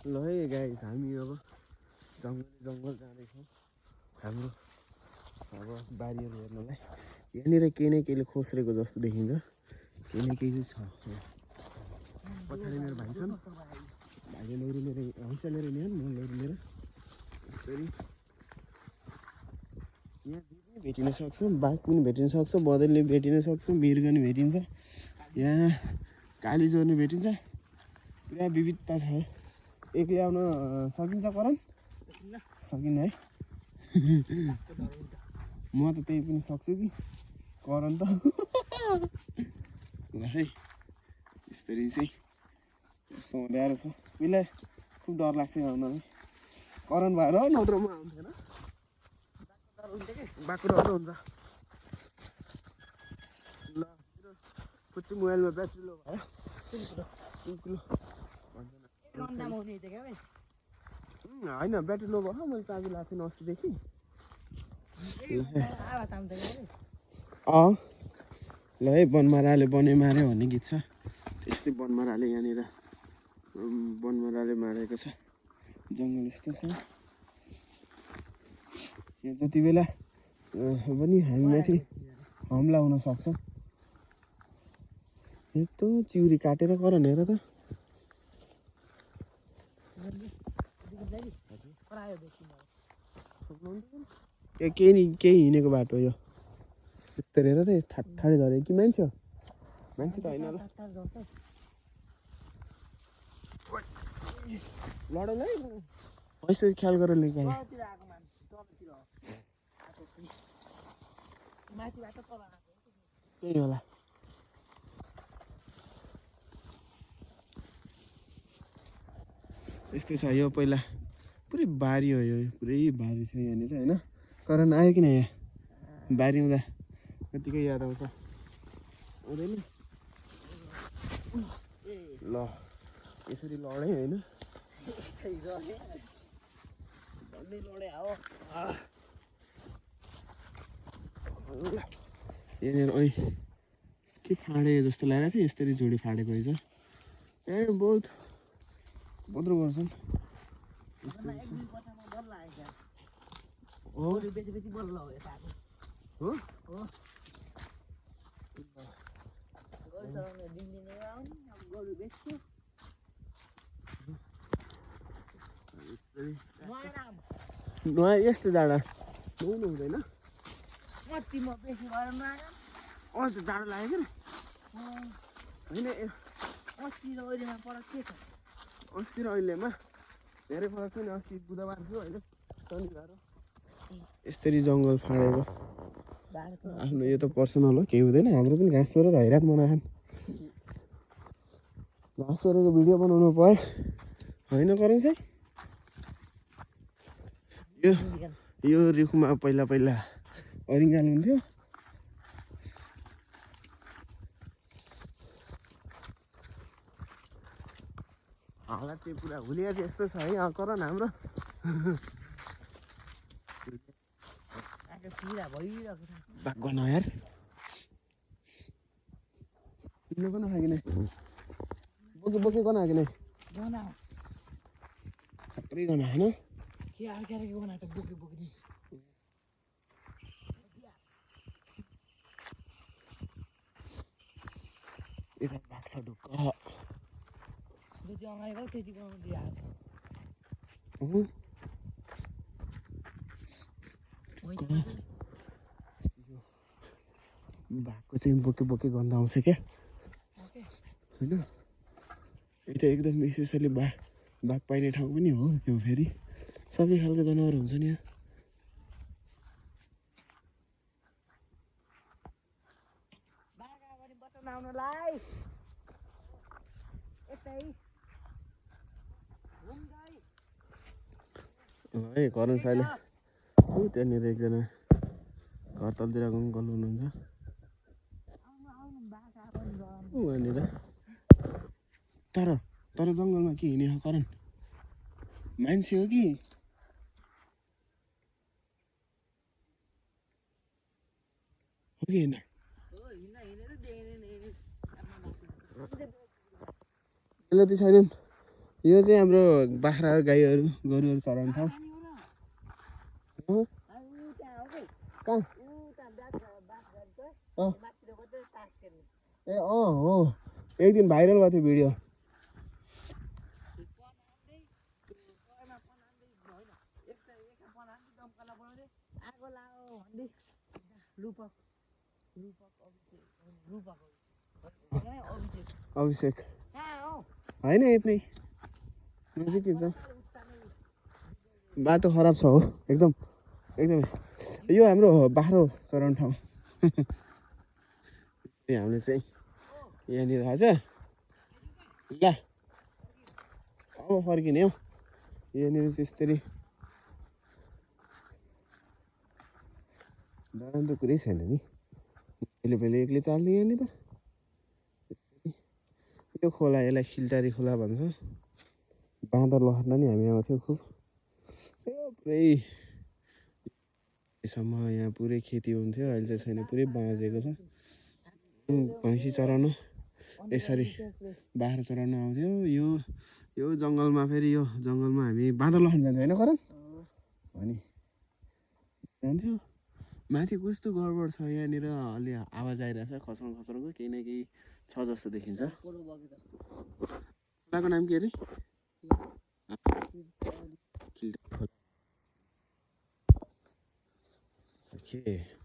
ल है गाइस हामी अब जङ्गल जाँदैछौँ हाम्रो अब बारीहरू हेर्नलाई। यहाँनिर केही न केहीले खोस्रेको जस्तो देखिन्छ, केही न केही चाहिँ छ। पछाडि मेरो भाइ छन्, भाइले लौरो लिएर हैसा लिएर ल्याउन्, म लौरो लिएर यसरी यहाँ पनि भेटिन सक्छ, बाघ पनि भेटिन सक्छ, बदलले भेटिन सक्छ, मृग नि भेटिन्छ, यहाँ कालिजो नि भेटिन्छ, पुरा विविधता छ। एक्लै आउन सकिन्छ करण? सकिन्न है। म त त्यही पनि सक्छु कि करण त। ल है यसरी चाहिँ यस्तो हुँदै रहेछ। पहिला खुब डर लाग्थ्यो आउनलाई, करण भएर नत्र म आउँथेन। बाघको डर हुन्छ। ल पुच्ची मोबाइलमा ब्याट्री लो भयो, 3 किलो होइन ब्याट्री लो भयो। मैले चाबी लाएको थिएन अस्तिदेखि। ल है बनमाराले बनै मार्यो भन्ने गीत छ, त्यस्तै बनमाराले यहाँनिर बनमाराले मारेको छ। जङ्गल यस्तो छ, यहाँ जति बेला पनि हामीमाथि हमला हुन सक्छ। यस्तो चिउरी काटेर करण हेर त। केही हिँडेको बाटो यो यस्तो हेर त, ठाडै झऱ्यो कि मान्छे हो? मान्छे त होइन ल। लडौँ है यसरी ख्याल गरेर निकाल। त्यही होला। यस्तो छ यो, पहिला पुरै बारी हो, यो पुरै बारी छ यहाँनिर होइन। करण आयो किन यहाँ? बारी हुँदा कतिको याद आउँछ, आउँदैन? ल यसरी लडेँ होइन, यहाँनिर ओइ के फाँडे जस्तो लागेको थियो, यस्तरी झुडी फाँडेको रहेछ। यहाँनिर बहुत उपद्रो गर्छन्। नुहाए यस्तो जाडो नुहाउनु हुँदैन। अस्ति जाडो लाग्यो क्या होइन? अस्ति र अहिलेमा धेरै फरक छैन। अस्ति बुधबार थियो होइन, शनिबार। यसरी जङ्गल फाँडेको आफ्नो यो त पर्सनल हो, केही हुँदैन। हाम्रो पनि घाँस चोरेर हैरान बनाएछन्। घाँस चोरेको भिडियो बनाउनु पाए होइन करेन्ट चाहिँ। यो रुखमा पहिला अरिङ्गाल हुन्थ्यो। हालत चाहिँ पुरा हुलिया चाहिँ यस्तो छ है यहाँ करण हाम्रो। बाघ न यार, तिमीले पनि खायो कि नै? बोके गना कि नै? खत्रै गना होइन? यता बाघ छ ढुक्क। बाघको चाहिँ बोके गन्ध आउँछ क्या होइन? यता एकदम स्पेसली बाघ पाइने ठाउँ पनि हो यो। फेरि सबै खालको जनावर हुन्छ नि यहाँ। है करण साइले त्यहाँनिर एकजना घर तलतिर अङ्कल हुनुहुन्छ वहाँनिर। तर जङ्गलमा के हिँड्ने हो करण? मान्छे हो कि होइन? बेलुती छैनन् यो चाहिँ हाम्रो बाख्रा गाईहरू गोरुहरू चराउने ठाउँ हो कहाँ ए हो एक दिन भाइरल भएको थियो भिडियो अभिषेक होइन यतै नजिकै छ बाटो खराब छ हो एकदम एकदमै यो हाम्रो बाख्रो चराउने ठाउँ हामीले चाहिँ यहाँनिर आज ल अब फर्किने हौ यहाँनिर त्यसरी डराउनु त कुरै छैन नि पहिले पहिले एक्लै चाल्ने यहाँनिर यो खोला यसलाई खिल्टारी खोला भन्छ बाँदर लहर्न नि हामी आउँथ्यौँ खुब पुरै सम्म यहाँ पुरै खेती हुन्थ्यो अहिले चाहिँ छैन पुरै बाँझेको छ भैँसी चराउन यसरी बाख्रा चराउन आउँथ्यो यो जङ्गलमा फेरि यो जङ्गलमा हामी बाँदर लहर्न जान्थ्यो होइन करण हो नि जान्थ्यो माथि कस्तो गडबड छ यहाँनिर अलि आवाज आइरहेछ खस्रो खस्रोको केही न केही छ जस्तो देखिन्छ खोलाको नाम के अरे के